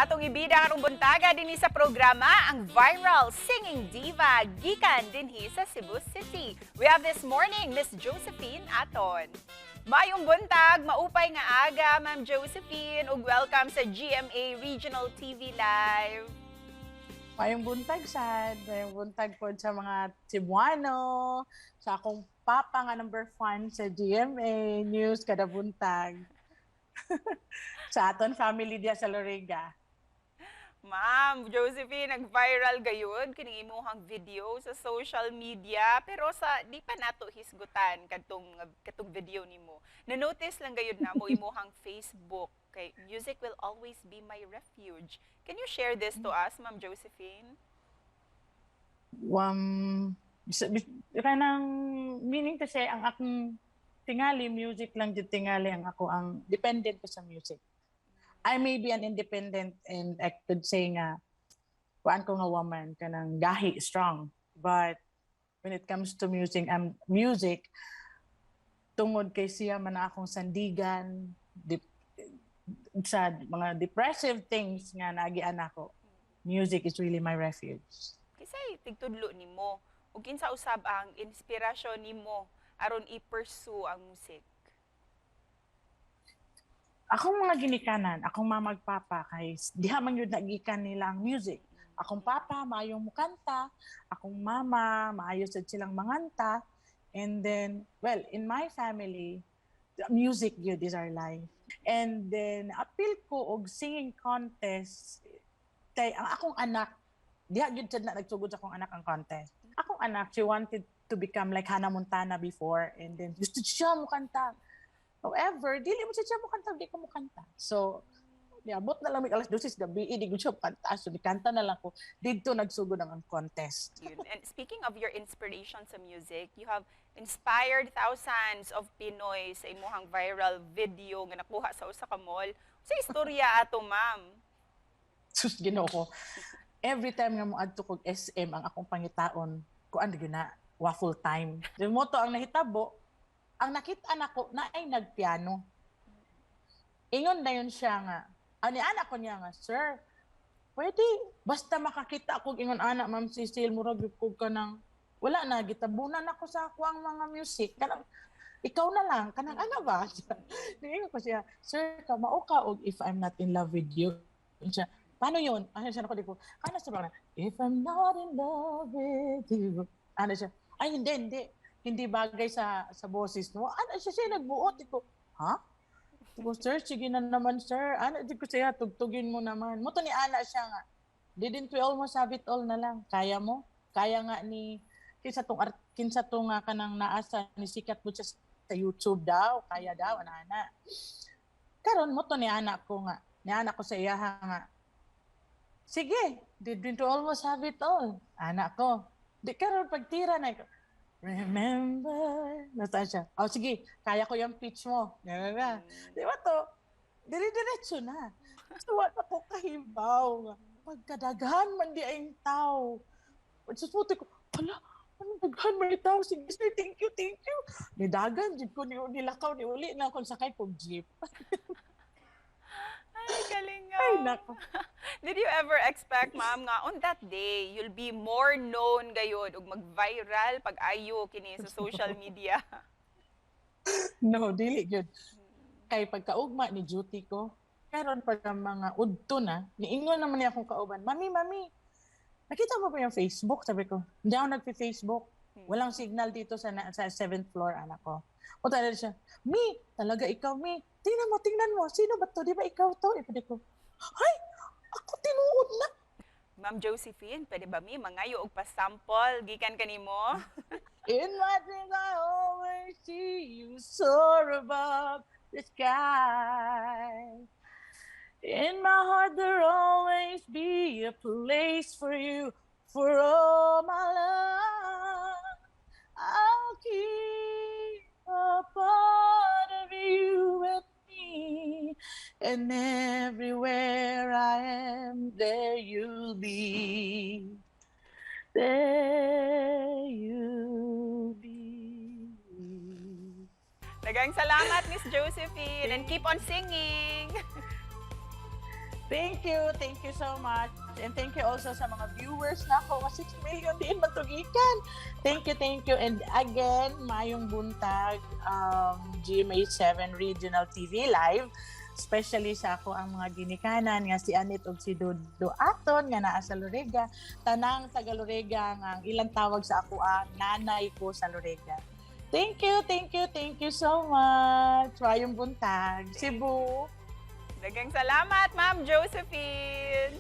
Atong ibida karong buntaga dinhi sa programa ang viral singing diva gikan dinhi sa Cebu City. We have this morning Miss Josephine Aton. Maayong buntag, maupay nga aga, Ma'am Josephine, ug welcome sa GMA Regional TV Live. Maayong buntag, sad. Maayong buntag po sa mga Cebuano, sa akong papa nga number one sa GMA News kada buntag, sa aton family diya sa Loriga. Ma'am Josephine, nag-viral gayud kining imuhang video sa social media, pero sa di pa nato hisgutan kadtong video nimo. Na-notice lang gayud namo imuhang Facebook kay "Music will always be my refuge." Can you share this to us, Ma'am Josephine? Kanang meaning kasi ang akong tingali music lang jud, tingali ang ako ang dependent ko sa music. I may be an independent and I could say nga kuan ko nga woman, kanang gahi, strong, but when it comes to music, I'm music tungod kay siya man na akong sandigan sa mga depressive things nga naagian ako. Music is really my refuge. Kinsay tigtudlo nimo ug kinsa usab ang inspirasyon nimo aron i-pursue ang music? Akong mga ginikanan, akong mama ug papa, kay diha man yun nagikan nila ang music. Akong papa maayong mukanta, akong mama maayo sad silang manganta. And then, well, in my family, the music gyud is our life. And then apil ko og singing contest kay ang akong anak diha gyud sad na nagsugod sa akong anak ang contest. Akong anak, she wanted to become like Hannah Montana before and then gusto siya mukanta. However, dili mo siya mukanta, di ko mukanta. So, niabot na lang mig alas 12 gabi, di ko siya mukanta. So, nikanta na lang ko. Didto nagsugod ang contest. Yun. And speaking of your inspiration sa music, you have inspired thousands of Pinoy sa imuhang viral video nga nakuha sa usa ka mall. Sa istorya ato, ma'am? Sus, Ginoo ko. Every time nga moadto kog SM, ang akong pangitaon, kuan gyud na, waffle time. Di mao to ang nahitabo, ang nakita nako na ay nagpiano. Ingon na yun siya nga, ani anak ko niya nga, "Sir, pwede, basta makakita ako ingon ana, Ma'am Cecil, murag gyud ko kanang, wala na, gitabunan ako sa ako ang mga music. Kanang, ikaw na lang, kanang ano ba?" Niingon ko siya, "Sir, kamao ka og 'If I'm Not in Love with You'?" Siya, "Paano yun?" Ano siya, ako di ko, ano sa mga, "If I'm not in love with you." Ano siya, "Ay, hindi, hindi. Hindi bagay sa boses mo." Ano siya, siya nagbuot. Ko, "Ha?" Ko, "Sir, sige na naman, sir." Ano, di ko siya, "Tugtugin mo naman." Mao to ni ana siya nga, "Didn't we almost have it all na lang? Kaya mo? Kaya nga ni, kinsa tong nga kanang naasa ni sikat mo siya sa YouTube daw, kaya daw, ana-ana." Karon mao to ni anak ko nga, ni anak ko sa iyaha nga, "Sige, didn't we almost have it all?" Anak ko. Di karon pagtira na ko, "Remember," nasa siya. "Oh, sige, kaya ko yung pitch mo." Ganun na. Di ba to? Dire-diretso na. So, wala ko kahibaw. Pagkadaghan man di ang tao. Sus, puti ko, "Hala, ano daghan man yung tao? Sige, sir, thank you, thank you." Nidagan, jud ko, ni, nilakaw, ni uli na akong sakay kong jeep. Ay, galing nga. Ay, nako. Did you ever expect, ma'am, nga on that day, you'll be more known gayod ug mag-viral pag-ayo kini sa social media? No, dili gyud. Kay pagkaugma ni duty ko, karon pag mga udto na, niingon naman niya akong kauban, "Mami, Mami, nakita mo ba yung Facebook?" Sabi ko, "Hindi ako nagfi-Facebook. Walang signal dito sa seventh floor," anak ko. O talaga siya, "Mi, talaga ikaw, Mi. Tingnan mo, tingnan mo. Sino ba to? Di ba ikaw to?" Ipadi ko, "Ay, ako tinuod na." Ma'am Josephine, pwede ba mi mangayo og pa-sample gikan kanimo? In my dreams, I always see you soar above the sky. In my heart, there always be a place for you for all my love. I'll keep a part of you with me, and everywhere I am, there you'll be. There you'll be. Daghang salamat, Miss Josephine, and keep on singing. Thank you. Thank you so much. And thank you also sa mga viewers nako. Nga 6 million din man to gikan. Thank you, thank you. And again, maayong buntag, GMA7 Regional TV Live. Especially sa akoang mga ginikanan nga si Anit ug si Dudo Aton nga naa sa Lorega. Tanang taga Lorega nga ang ilang tawag sa ako ang nanay ko sa Lorega. Thank you, thank you, thank you so much. Maayong buntag. Cebu. Daghang salamat, Ma'am Josephine.